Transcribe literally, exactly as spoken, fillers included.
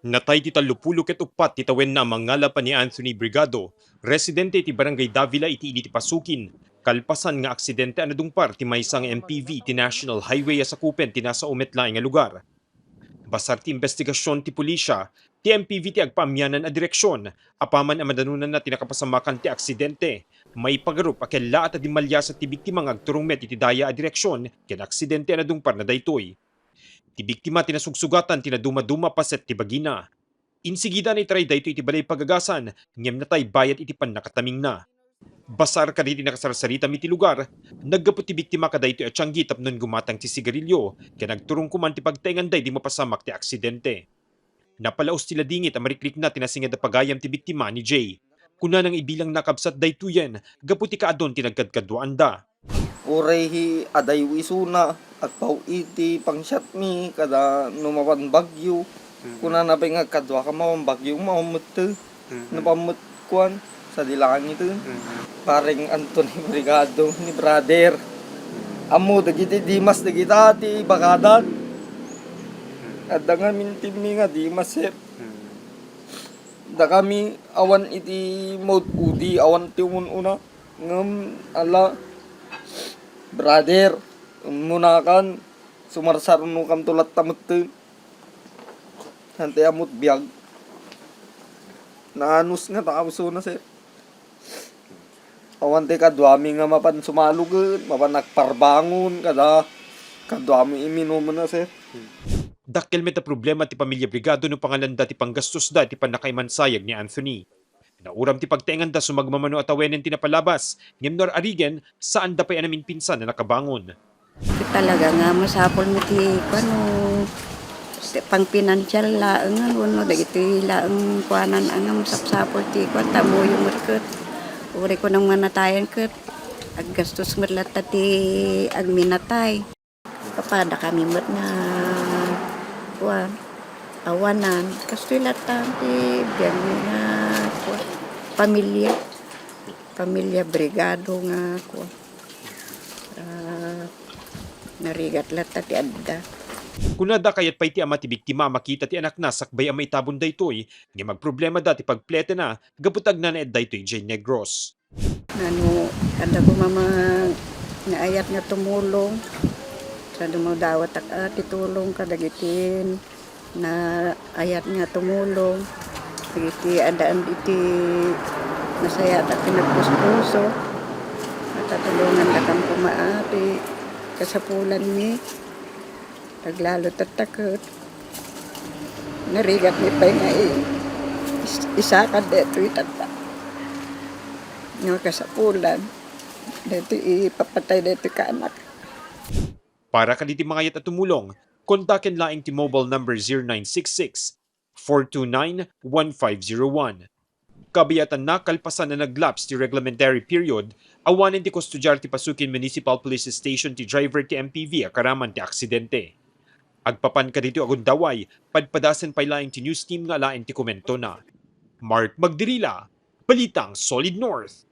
Natay ti tallopulo ket uppat ti tawenna a mangngalapan ni Anthony Brigado, residente iti Barangay Davila iti ili ti Pasukin, kalpasan nga aksidente a nadungpar ti maysa nga M P V iti National Highway a sakupen ti nasao met laeng nga lugar. Basar ti imbestigasion ti pulisya, ti M P V ti agpaamianan a direksion, apaman a madanonanna ti nakapasamakan ti aksidente. Maipagarup a kellaat a dimmalyasat ti biktima nga agturong met iti daya a direksion ken aksidente a nadungparna daytoy. Ti biktima ti nasugsugatan ti nadumaduma a paset ti bagina. Insigida, naitaray daytoy iti balay pagagasan ngem natay bayat iti pannakatamingna. Basar kadagiti nakasarsarita iti lugar, naggapu ti biktima kadaytoy a tianggi tapno gumatang ti sigarilyo ken agturong koma ti pagtaenganda idi mapasamak ti aksidente. Napalaos ti ladingit a marikrikna ti nasinged a pagayam ti biktima ni Jay. Kunana nga ibilangna a kabsat daytoyen gapu ti kaadun ti nagkadkaduaanda. Uray hi adayo isuna, agpaw iti pangsiatmi, kada no mapan bagyo. Mm. Kunana pay nga, "Kadua ka mapan bagyo, mapan met." Mm. Napan met kuan, sadi langit. Mm. Pareng Anthony Brigado ni brother. Mm. Ammo dagiti Dimas dagita ti bagadan. Mm. Adda ngamin timmi nga Dimas, sir. Mm. Dakami awan iti maud-udi, awan ti umun-una. Ngem, ala, brother, munakan, sumarsarnokanto latta metten. Hantay ammot biag. Naanus nga tao isuna, sir. Awan ti kaduami nga mapan sumalugen, mapan agparbangon, kada kaduami iminumenna, sir. Dakkel met a problema ti pamilya Brigado no pangalanda ti panggastosda iti pannakaimansayag ni Anthony. Nauram ti pagtaenganda sumagmamano a tawenen ti napalabas, ngem no ar-arigen, saanda pay a naminpinsan a nakabangon. Talaga nga masapul met ti, kuano, ti pangpinansial laeng, wenno dagiti laeng kuanan a nga masapsapul ti kuan, ta ammoyo met ket. Uray kunam nga natayen ket, aggastos met latta ti agminatay. Papadakami met nga, kuan, awanan. Kastoy latta ti biagmi nga, kuan, pamilya. Pamilya Brigado nga, kuan, ah, narigat latta ti adda. Kunada, kayat pay ti ama ti biktima a makita ti anakna sakbay a maitabon daytoy, ngem agproblemada ti pagpletena gapu ta agnanaed daytoy idiay Negros. Nano, adda koma nga naayat nga tumulong. Sa dumadawatak a ti tulong kadagiti naayat nga tumulong. Dagiti addaan iti nasayaat a kinapuspuso. Matatulongandakam koma a ti kasapulanmi. Aglalo tatta ket narigatmi pay nga i-, is-, isakad daytoy tatta. Nga kasapulan, daytoy ipapatay daytoy kaanak. Para kadagiti mangayat a tumulong, kontaken laeng ti mobile number zero nine six six, four two nine, one five zero one. Kabiatanna, kalpasan a naglaps ti reglementary period, awanen ti kustodiar ti Pasukin Municipal Police Station ti driver ti M P V a karaman ti aksidente. Agpapan kadaytoy a gundaway, padpadasen pay laeng ti news team nga alaen ti komentona. Mark Magdirila, Balitang Solid North.